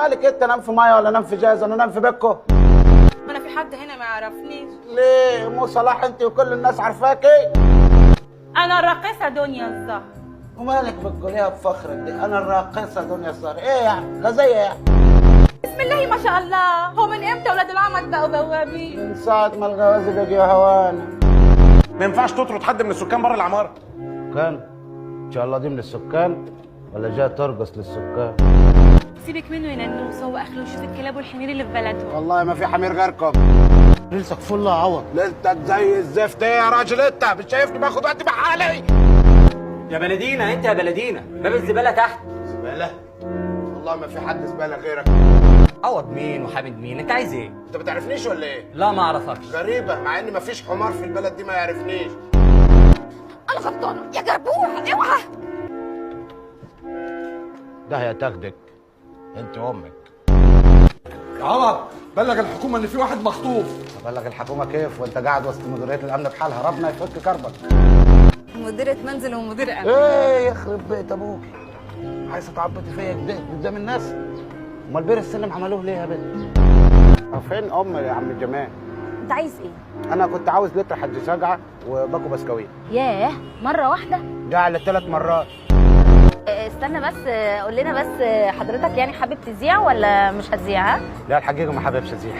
مالك انت؟ نام في مية ولا نام في جاز ولا نام في بيتكو؟ ما انا في حد هنا ما يعرفنيش. ليه؟ مو صلاح انت وكل الناس عارفاكي. انا الراقصه دنيا الزهر. ومالك بتقوليها بفخرك دي؟ انا الراقصه دنيا الزهر، ايه يعني؟ غزية يعني. بسم الله ما شاء الله، هو من امتى ولاد العمد بقوا بوابين؟ من ساعة ما الغوازي بقي هوانا. ما ينفعش تطرد حد من السكان بره العمارة. سكان؟ ان شاء الله دي من السكان ولا جاية ترقص للسكان؟ سيبك منه يا ننوس، هو اخره يشوف الكلاب والحمير اللي في بلدهم. والله ما في حمير غيركم. ليلتك فل يا عوض، ليلتك زي الزفت. ايه يا راجل انت مش شايفني باخد وقتي مع حالي؟ يا بلدينا انت يا بلدينا، باب الزبالة تحت. زبالة؟ والله ما في حد زبالة غيرك. عوض مين وحامد مين؟ انت عايز ايه؟ انت ما تعرفنيش ولا ايه؟ لا ما اعرفكش. غريبة، مع ان ما فيش حمار في البلد دي ما يعرفنيش. انا غلطانة يا جربوع، اوعى. ده هي تاخدك انت وامك. عوض بلغ الحكومة ان في واحد مخطوف. بلغ الحكومة كيف وانت قاعد وسط مديرية الامن بحالها؟ ربنا يفك كربك. مديرة منزل ومدير امن. ايه يخرب بيت ابوك، عايزه تعبطي فيا كده قدام الناس؟ امال بير السلم عملوه ليه يا بنت؟ فين ام يا عم جمال؟ انت عايز ايه؟ انا كنت عاوز لتر حج سجعه وباكو بسكويت. ياه، مرة واحدة؟ ده على 3 مرات. استنى بس، قول لنا بس، حضرتك يعني حابب تذيع ولا مش هتذيع؟ ها؟ لا الحقيقة ما حاببش ازيح.